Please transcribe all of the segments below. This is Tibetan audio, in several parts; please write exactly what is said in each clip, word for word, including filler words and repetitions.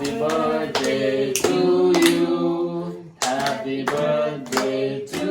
Happy birthday to you. Happy birthday to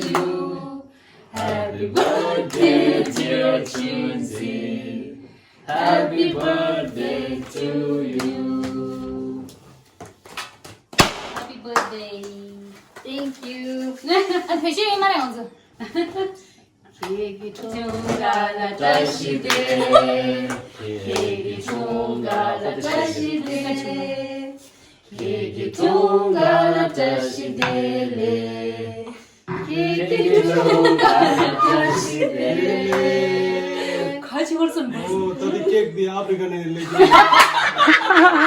you. Happy birthday, dear Chunzi. Happy birthday to you. Happy birthday. Thank you. ཨ་ཕེ་ཤེ་ཡོད་མ་རེད་ང་ཚོ། ཁྱེད་ཀྱི་འཁྲུངས་སྐར་ལ་བཀྲ་ཤིས་བདེ་ལེགས། ཁྱེད་ཀྱི་འཁྲུངས་སྐར་ལ་བཀྲ་ཤིས་བདེ་ལེགས། ཁྱེད་ཀྱི་འཁྲུངས་སྐར་ལ་བཀྲ་ཤིས་བདེ་ལེགས། ཁྱེད་ཀྱི་འཁྲུངས་སྐར་ལ་བཀྲ་ཤིས་བདེ་ལེགས། ག་ཅི་བར་སོང་། ཨོ། ད་དེ་ཀེག་དེ་ཨ་ཕི་རི་ཀ་ནས་སླེབས་ཀྱི་ཡོད།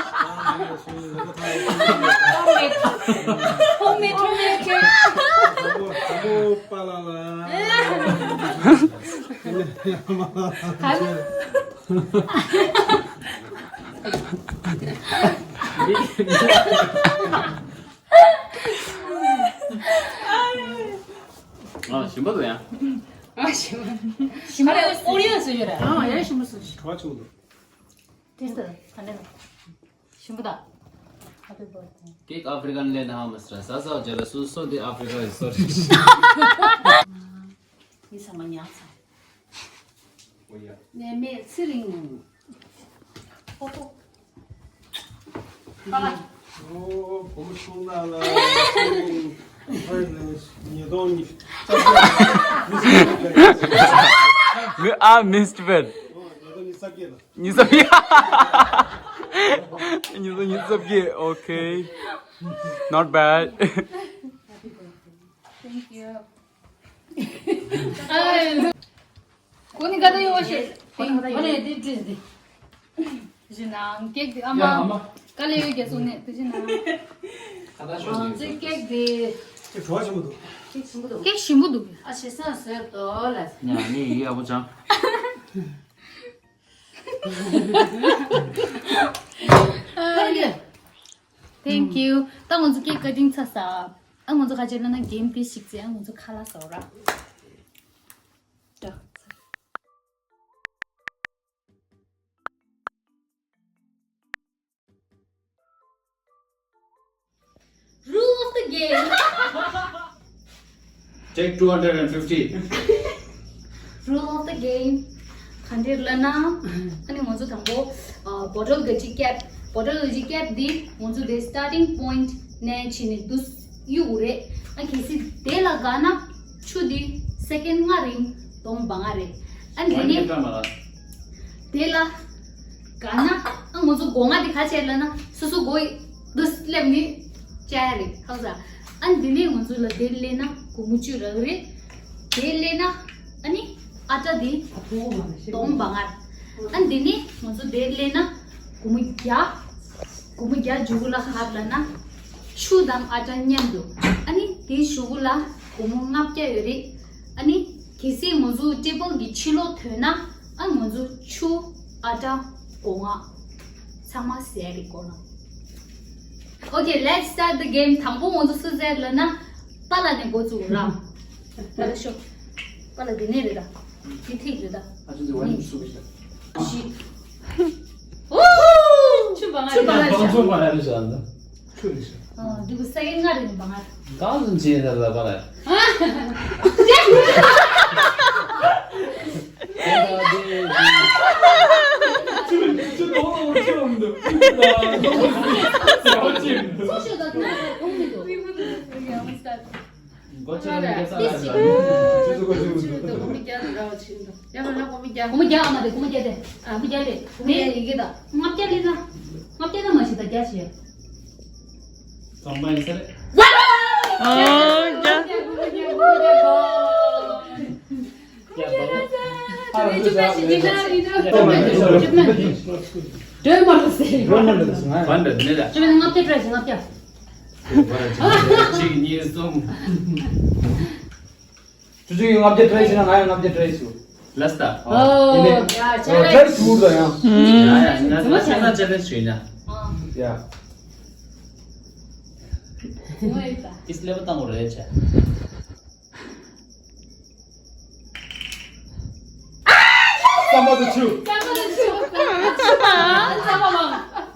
Homemade, homemade cake. ཨོ། པ་ལ་ལ། ག་ཨ། ཞིམ་པོ་འདུག་ཡ། ཨ། ཞིམ་པོ། ཞིམ་པོ། ཨོ་རི་ཡོ་བཟོས་ཡོད་རེད། ཨ། ཡ་ཞིམ་པོ་བཟོས། གྲོགས་ཆུང་འདུག། ཏེས་ཏི་ག་འདྲ་འདུག། ཞིམ་པོ་དང་། Happy birthday. Cake African le naam asra sasa jara suso de Africa is sorry. ཡིན་ས་མ་ཉག་ཚ། ནས་མེད་ཚེ་རིང་། ཧོ་ཧོ། ཨོ། བུ་མོ་ཆུང་ནག་ལ་ཉིས་སྟོང་ཉི་ཤུ། I missed it. ཉིས་སྟོང་ཉི་ཤུ་རྩ་བརྒྱད་ལ། ཉི་ཤུ་རྩ་བརྒྱད། ཉི་ཤུ་རྩ་བརྒྱད། Okay. Not bad. Thank you. ཨ། གོ་ནི་ག་ད་ཡོད་ཤེས། གོ་ནི་ག་ད་ཡོད། ཨ་ནི་འདི་འདི་འདི། ཞེ་ན་ཀེག་འདི་ཨ་མ། ཡ་ཨ་མ། དཀའ་ལས་ཡོད་རྒྱ་སོང་ནས་དེ་ཞེ་ན། ཨ་ཙི་ཀེག་འདི། ཀེག་གྲོགས་ཆེན་པོ་འདུག། ཀེག་ཞིམ་པོ་འདུག། ཀེག་ཞིམ་པོ་འདུག། ཨ་ཞེ་སང་ཟེར་དོ་ལ། ཉ་ནི་ཡི་ཨ་བོ་ཅང་། Thank you. ད་ང་ཚོ་ཀེག་ཀ་ཊིང་ཚར་ས། ཨ་ང་ཚོ་ཁ་ཆེ་ལ་ན་གེམ་དེ་ཞིག་ཚེ་ཨ་ང་ཚོ་ཁ་ལག་ཟ་ར། Rule of the game. Take two hundred and fifty. Rule of the game. ག་འདྲ་ལབ་ན། ཨ་ནི་ང་ཚོ་དང་པོ་ཨ་བོ་ཊལ་ག་ཅིག་བཀབ། བོ་ཊལ་ག་ཅིག་བཀབ་འདི་ང་ཚོ་དེ་starting point ནས་ཕྱིན་ནས་འདུག་གཡུག་རེད། ཨ་གལ་སྲིད་དེ་ལ་དགའ་ན་ཆུ་འདི་སེ་ཀེན་ལྔ་རིང་སྟོང་བ་ལྔ་རེད། ཨ་འདི་ནས་དེ་ལ་དགའ་ན། ཨ་ང་ཚོ་སྒོ་ང་འདི་ག་བྱས་ལབ་ན་སོ་སོ་སྒོ་འདི་སླེབས་ནི་བཅའ་ཡ་རེད། ཧ་གོ་ས། ཨ་འདི་ནས་ང་ཚོ་ལ་དེ་སླེབས་ན་སྒོར་མོ་བཅུ་རག་རེད། དེ་སླེབས་ན་ཨ་ནི་ཨ་ཊ་འདི་སྟོང་བ་ལྔ། ཨ་འདི་ནས་ང་ཚོ་དེ་སླེབས་ན་སྒོར་མོ་བརྒྱ། སྒོར་མོ་བརྒྱ་འཇུག་གུ་ལ་ཧ་ལབ་ན་ཆུ་དང་ཨ་ཊ་མཉམ་དུ། ཨ་ནི་དེ་གཞུག་གུ་ལ་སྒོར་མོ་ལྔ་བརྒྱ་ཡོད་རེད། ཨ་ནི་གལ་སྲིད་ང་ཚོ་ཊེ་བལ་གྱི་ཕྱི་ལོགས་ཐོན་ན་ཨ་ང་ཚོ་ཆུ་ཨ་ཊ་སྒོ་ང་ཚང་མ་ཟས་རེད་སྒོ་ང་། Okay, let's start the game. དང་པོ་ང་ཚོ་སུ་ཟས་ལབ་ན་པཱ་ལགས་ནས་འགོ་བཙུགས་ར། པཱ་ལགས་ཤོག། པཱ་ལགས་འདི་ནས་རེད་ད། འདི་ཐིག་རེད་ད། ཨ་ཅོ་འདི་བ་ནི་སུ་གི་ཤ། ཤི། ཨོ། ཆུ་བ་ང་རེད། ཆུ་བ་ང་རེད་ཤ། ཆུ་རེད་ཤ། ཨ་འདི་གུ་ས་ཡི་ང་རེད་བ་ང་། གང་ཟིན་ཅི་ཡིན་ད་ལ་བ་ལ། ཨ། ཆུ་ཆུ་དོ་ཆུ་འདུག། ཆུ་ཆུ་ད་དུང་མི་འདུག། སྒོ་ཕྱེ་ན་མི་རྒྱག་ས་ལ་ཡོད་ལ། ཆུ་ཚོད་སྒོ་ཕྱེ་མི་འདུག། ཆུ་ཚོད་སྒོ་ཕྱེ་མི་འདུག། སྒོར་མོ་བརྒྱ་རེད་ར་བ་ཕྱིན་འདུག། ཡ་མ་ལ་སྒོར་མོ་བརྒྱ། སྒོར་མོ་བརྒྱ་ཨ་མ་རེད། སྒོར་མོ་བརྒྱ་རེད། ཨ་སྒོར་མོ་བརྒྱ་རེད། སྒོར་མོ་བརྒྱ་ཡི་གེ་ད། ལྔ་བརྒྱ་ལེན་ན། ལྔ་བརྒྱ་ད་མ་ཤི་ད་བརྒྱ་ཤི། ཙམ་པ་ཡིན་ས་རེད། ཨོ་བརྒྱ། སྒོར་མོ་བརྒྱ་སྒོར་མོ་བརྒྱ། སྒོར་མོ་བརྒྱ་སྒོར་མོ་བརྒྱ། སྒྲོལ་མ་ལ་ཟེར། སྒྲོལ་མ་ལ་ཟེར། ང་བན་དེ་ནས་ལ། ཁྱོད་ལྔ་བརྒྱ་སྤྲད་ཤིག་ལྔ་བརྒྱ། གཅིག་གཉིས་གསུམ། ཁྱོད་ཚོས་ལྔ་བརྒྱ་སྤྲད་ཤིག་ན་ང་ཡང་ལྔ་བརྒྱ་སྤྲད་ཤིག། ལ་སྟ། ཨོ། ཡིན་ནས། ཡ་ཨོ་ཅེ་ལེན་ཇི། ཅི་ཟེར་ཟེར་ན། ཡ་ཡ་ང་ཚོ་ཅེ་ལེན་ཇི་ཞུས་ན། ཨ། ཡ། ཨིས་ལེ་བ་བཏང་བ་རེད་ཆ། བསམ་པ་དུ་ཆུ། བསམ་པ་དུ་ཆུ། བསམ་པ་མང་།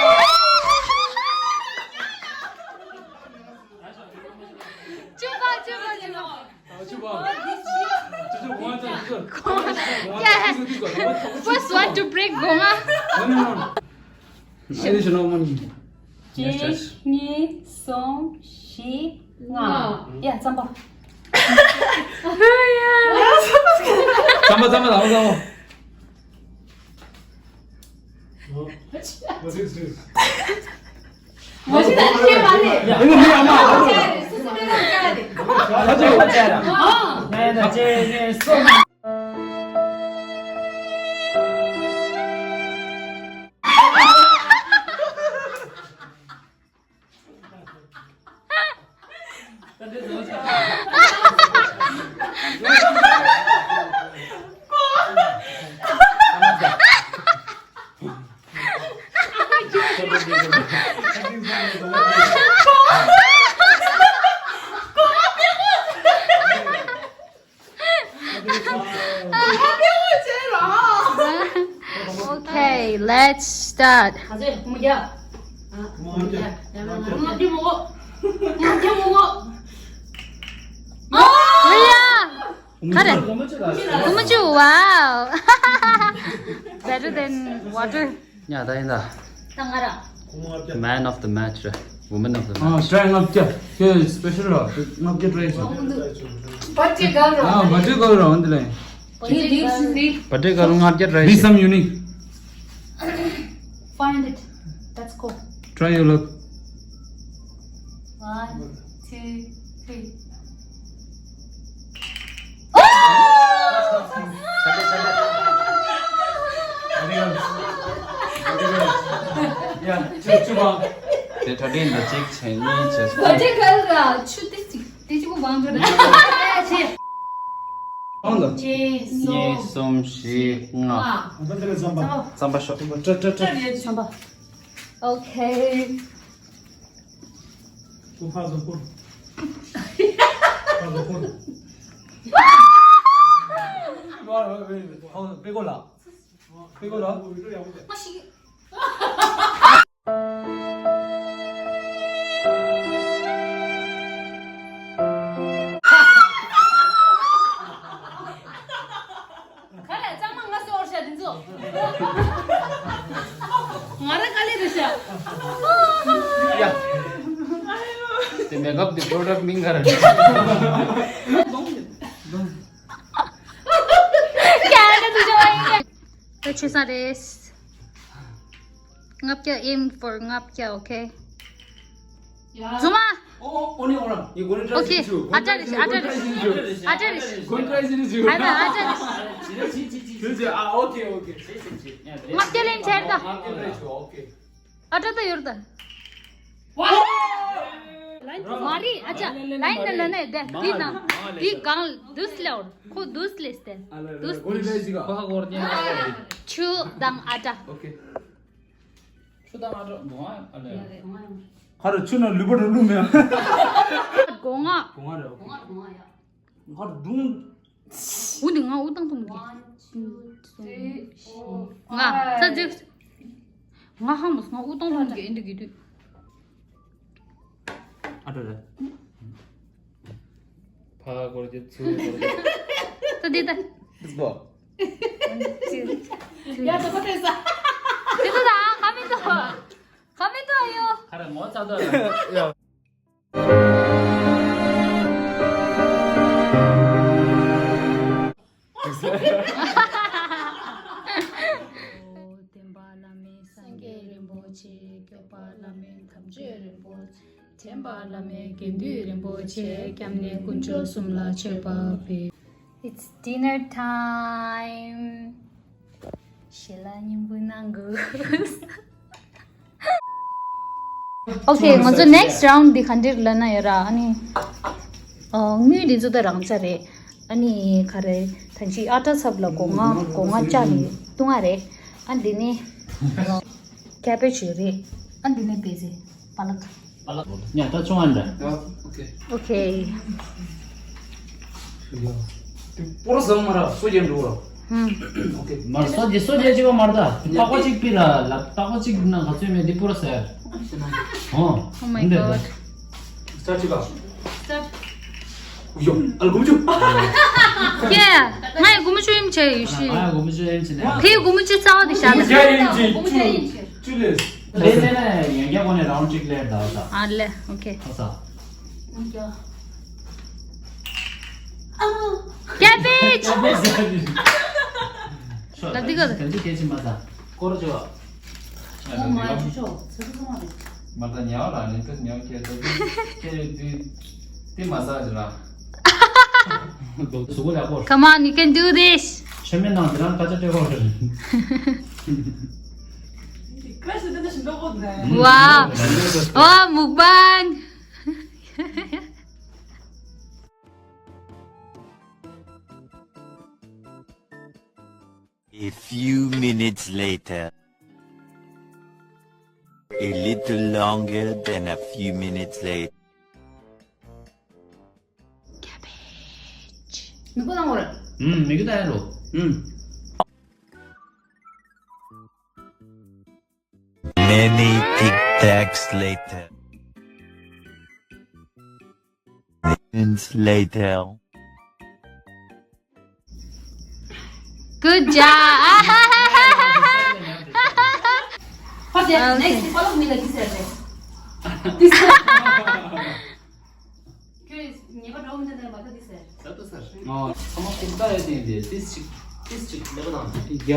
ཅུ་པ་ཅུ་པ་ཅུ་པ། ཨ་ཅུ་པ། ཅུ་ཅུ་གོང་ཙམ་ཅུ་ཅུ། First one to break གོང་ང་། No, no, no. I didn't know money. གཅིག་གཉིས་གསུམ་བཞི་ལྔ། ཡ་རྩམ་པ། རྩམ་པ་རྩམ་པ་རྩམ་པ་རྩམ་པ། What is this? What is that? Okay, let's start. Wow! Better than water. ཡ་ད་ཡིན་ད། Man of the match རེད། Woman of the match. ཨ་try ལྔ་བརྒྱ། ཁྱོད་special ར། ལྔ་བརྒྱ་try བྱོས། Birthday girl ར། ཨ་birthday girl ར་འོན་ཏེ་ལེ། Birthday girl ལྔ་བརྒྱ་try བྱོས། Be some unique. Find it. Let's go. Try your luck. One, two, three. དེ་གྲ་སྒྲིག་འདི་གཅིག་བྱས་གཉིས་བྱས། Birthday girl ར་ཆུ་དེ་གཅིག་དེ་གཅིག་པོ་བང་འགྲོ་ན་ཆེ། གང་ལ། གཅིག་གཉིས་གསུམ་བཞི་ལྔ། རྩམ་པ་ཤོག་རྩམ་པ། Okay. ག་རེ་གཙང་མ་ང་སོར་ཤ་འདི་ཚོ། ང་ར་དཀའ་ལས་རེད་ཤ། ཡ། དེ་མེག་ཨབ་དེ་པྲོ་ཌག་མིང་ག་རེ་རེད། ད་ཆེ་ས་རེད། ལྔ་བརྒྱ། Aim for ལྔ་བརྒྱ། Okay. ཛུ་མ། Okay. ཨ་ཏྲ་རེ་ཤི། ཨ་ཏྲ་རེ་ཤི། ཨ་ཏྲ་རེ་ཤི། ཨ་ཏྲ་རེ་ཤི། ཨ་ཏྲ་རེ་ཤི། ལྔ་བརྒྱ་ལེན་ཆེར་ད། ཨ་ཏྲ་ད་ཡོར་ད། མ་རེད། ཨ་ཅག་ལའིན་ན་ལ་ནས་དེ་དེ་ནང་དེ་གང་དུས་ལེའོར་ཁོ་དུས་ལེས་ཏེ་དུས་ལེས། ཆུ་དང་ཨ་ཏྲ། ཆུ་དང་ཨ་ཏྲ་མོ་ཨ་ལེ། ཁ་རུ་ཆུ་ནང་ལུས་པ་རུ་ལུ་མེ། སྒོ་ང་། སྒོ་ང་རེད། ཁ་རུ་སྒྲུང་། འུ་འདི་ང་འུ་དང་དུ་མི་གེ། ང་ས་ཛིག་ང་ཧ་མོ་ང་འུ་དང་དུ་མི་གེ་འདི་གི་དུས། ཨ་ཏྲ་རེད། ཕ་སྐོར་གྱི་ཚུ་སྐོར་གྱི། ད་འདི་ད། Let's go. ཡ་ད་ཁོ་ཐེ་ས། དེ་ད་ད་ཁ་མི་ཏོ། ཁ་མི་ཏོ་ཡོ། ཁ་ར་ངོ་ཚ་ཏོ་ཡ། བསྟན་པ་བླ་མེད་སངས་རྒྱས་རིན་པོ་ཆེ། སྐྱོབ་པ་བླ་མེད་དམ་ཆོས་རིན་པོ་ཆེ། འདྲེན་པ་བླ་མའི་དགེ་འདུན་རིན་པོ་ཆེ། སྐྱབས་གནས་དཀོན་མཆོག་གསུམ་ལ་མཆོད་པ་ཕུལ། It's dinner time. ཞལ་ལག་མཉེས་པོ་གནང་དགོས། Okay, ང་ཚོ་next round འདི་ག་འདྲ་ལབ་ན་ཡོད་ར། ཨ་ནི། ཨ། དངུལ་འདི་ཚོ་ད་རང་ཚ་རེད། ཨ་ནི་ག་རེ། ད་ཅི་ཨ་ཏྲ་ཚབ་ལ་སྒོ་ང་སྒོ་ང་བཅག་ནི་བཏུང་ང་རེད། ཨ་འདི་ནི་cabbage རེད། ཨ་འདི་ནི་བེ་ཟི་པ་ལག་ཉ་ད་ཆུང་ཨ་འདྲ། Okay. Okay. དེ་པོ་ར་ཟ་མ་ར་སོ་རྒྱན་འགྲོ་ར། ཧུམ། Okay. མར་སོ་རྒྱན་སོ་རྒྱན་ཅིག་པ་མར་ད། པགས་པ་གཅིག་པི་ར་ལ་པགས་པ་གཅིག་ན་ག་ཚོད་མེད་དེ་པོ་ར་ཟ་ཡ། Oh my god. Start ཅིག་ག Start. ཡོ། ཨ་ལ་གོམ་ཅུ། ཀྱེ། ང་ཡི་གོམ་ཅུ་ཡིན་ཆེ་ཡུ་ཤི། ང་ཡི་གོམ་ཅུ་ཡིན་ཆེ་ནས། ཕའི་གོམ་ཅུ་རྩ་བ་དེ་ཤ་ད། ཡ་ཡིན་ཅི་ཅུ་ཅུ་ལེ། ལེ་ལེ་ལེ་ཡང་རྒྱ་གོ་ནས་round གཅིག་ལེར་ད་ད། ཨ་ལེ། Okay. ཨ་ས། Cabbage. ལབ་དེ་ག་ལ། དེ་འདི་སྐད་ཆ་མ་ད། སྐོར་ཅོ། ཨོ་མ་ཅུ་ཅོ། ཚ་ཚ་མ་རེད། མ་ད་ཉའོ་ལ་ནི་ཏུ་ཉའོ་ཁྱེད་ཏུ་ཁྱེད་དུ་དེ་མ་ཟ་ཅི་ལ། གཟུགས་པོ་ལེགས་པོ། Come on, you can do this. ཆེ་མེད་ནང་དེ་རང་ཁ་ཆ་སྤྲད་གོ་རེད། Wow. Wow, mukbang. A few minutes later. A little longer than a few minutes later. Cabbage. མི་གོ་དང་བར། ཨུམ། མི་གོ་དང་ཡ་རོ། ཨུམ། Many Tic Tacs later. Minutes later. Good job. Okay. Next, follow me like this. This. ཁྱོད་ཉེས་པ་འགྲོ་མི་འདུག་ནས་མ་གཏོགས་འདི་ཟེར། ཟ་ཏུ་ཟེར། ཨོ། ཚང་མ་ཁུག་རྟ་ཡོད་དེ་འདི་ཏིས་ཅིག་ཏིས་ཅིག་ཀླད་པ་དང་། ཡ།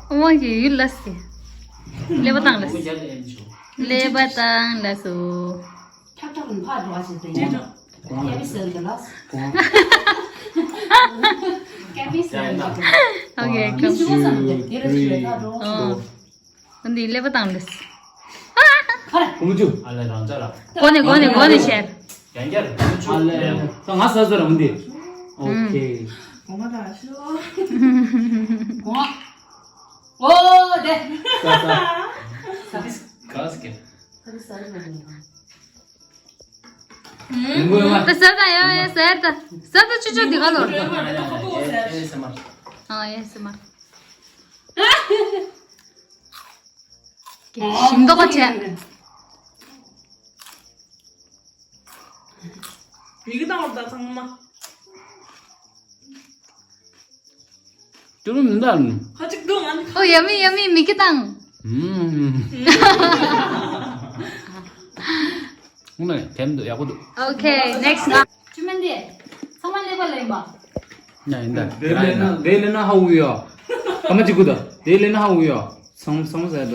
ཨོ་མ་གི་ཡུལ་ལ་སི། ཀླད་པ་དང་ལ་སི། ཀླད་པ་དང་ལ་སོ། ཁྱག་ཁྱག་ལ་ཕར་འགྲོ་བ་ཞིག་དེ་ཡིན། ཀེ་བི་སི་ལ། ཀེ་བི་སི་ལ། Okay, མི་ཞིག་བསམ་དེ་དེ་རེ་ཞིག་ལ་འགྲོ། ཨོ། འདི་ཀླད་པ་དང་ལ་སི། ཁོ་མོ་ཅུ། ཨ་ལེ་རང་ཅག་ལ། གོ་ནས་གོ་ནས་གོ་ནས་བཤད། ཡང་བསྐྱར་ཨ་ལེ། ད་ང་ཟ་ཟ་ར་འདི། Okay. གོང་མ་དང་ཤོ། གོང་མ། ཨོ་དེ། ས་ས། ས་ས་ག་ས་ཀྱ། ས་ས་ས་རི་མ་ནི། ད་ཟ་ད་ཡ་ཡ་ཟ་ད། ཟ་ད་ཆུ་ཆུ་འདི་ག་ལོ། ཨ་ཡ་ཟ་མ། ཞིམ་མདོག་པ་བྱས། མིག་དང་བར་ད་ཚང་མ། ཏུ་རུ་མི་འདའ་ནི། ཁ་ཅིག་ཏུ་ང་ནི། ཨོ་ཡ་མི་ཡ་མི་མིག་དང་། ཨུམ། ཨུམ་ལེ་དེམ་དུ་ཡག་པོ་འདུག Okay, next ང་། ཅི་མིན་དེ། ཚང་མ་ཀླད་པ་ལེན་པ། ཡ་ཡིན་ད། དེ་ལེན་ན་དེ་ལེན་ན་ཧ་འུ་ཡ། ཁ་མ་ཅིག་གུ་ད། དེ་ལེན་ན་ཧ་འུ་ཡ། ཚང་ཚང་མ་ཟ་ཡ་ད།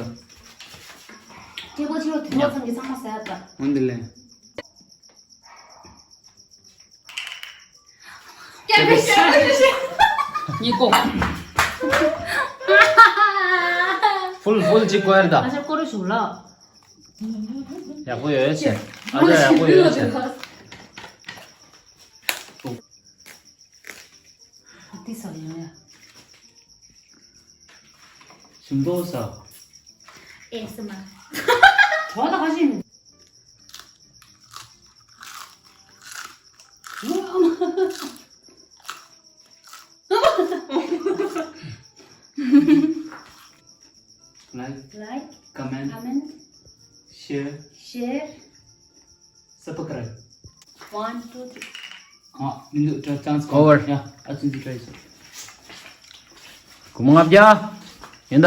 ཀྲེ་པོ་ཆེ་བ་དུ་བ་ཚང་གི་ཚང་མ་ཟ་ཡ་ད། འོན་དེ་ལེན། ཉིས་ཀོ། ཕུལ་ཕུལ་ཅིག་ཀོ་ཡར་ད། ཨ་ཅག་ཀོ་རུ་ཞུགས་ལ། ཡག་པོ་ཡོད་ཟེར། ཨ་ཅག་ཡག་པོ་ཡོད་ཟེར། ཨ་ཏི་ས་ཡོད་ཡ། ཞིམ་པོ་ཟ། ཨེ་སི་མ། གྲོགས་དང་ཁ་ཤས་མིན། Like, like, comment, comment, share, share, subscribe. One, two, three. ཨ། མི་འདུག་ཅང་ཅང་སི། Over. ཡ། ཨ་ཙི་ཙི་try ཟེར། སྒོར་མོ་ལྔ་བརྒྱ། ཡིན་ད།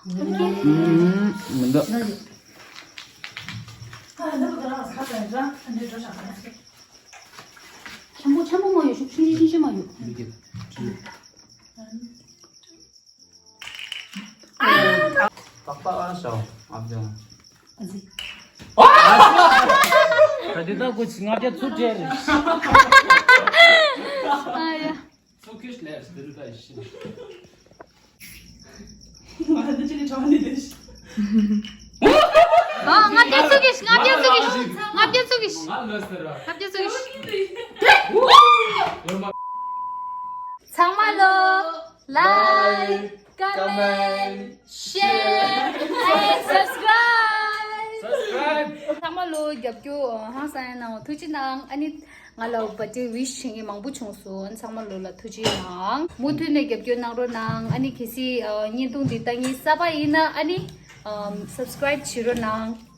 ཨུམ། མི་འདུག་ཆེན་པོ་ཆེན་པོ་མ་ཡོད། ཤུགས་ཆུང་ཆུང་ཆུང་ཆུང་མ་ཡོད། འདི་གི། པགས་པ། ཨ་ཞའོ་ཨ་བྱང་། ཨ་ཙི། ད་དེ་དག་ཀུ་ཆི་ལྔ་བརྒྱ་ཚུར་སྤྲད་རེད། ཨ་ཡ། ཚོ་ཁྱོད་ལས་སྟེར་ད་ཤི། ང་ད་ཅི་ནས་གྲོགས་ནས་དེ་ཤི། ཨ་ལྔ་བརྒྱ་ཚུར་གྱིས། ལྔ་བརྒྱ་ཚུར་གྱིས། ལྔ་བརྒྱ་ཚུར་གྱིས། ང་ལོས་ཟེར་ར། ལྔ་བརྒྱ་ཚུར་གྱིས། ཡོད་མ། ཚང་མ་ལོ། Like, comment, share, and subscribe. Subscribe. ཚང་མ་ལོ་རྒྱབ་སྐྱོར་ཧང་སང་གནང་བ་ཐུགས་རྗེ་གནང་། ཨ་ནི་ང་ལ་བར་ཐི་ཌེ་ཝིཤ་བྱེད་མཁན་མང་པོ་བྱུང་སོང་། ཚང་མ་ལོ་ལ་ཐུགས་རྗེ་གནང་། མུ་མཐུད་ནས་རྒྱབ་སྐྱོར་གནང་རོགས་གནང་། ཨ་ནི་གལ་སྲིད་བརྙན་ཐུང་འདི་ལྟ་མཁན་གསར་པ་ཡིན་ན་ཨ་ནི་སབ་སི་ཀ་རའིབ་བྱེད་རོགས་གནང་།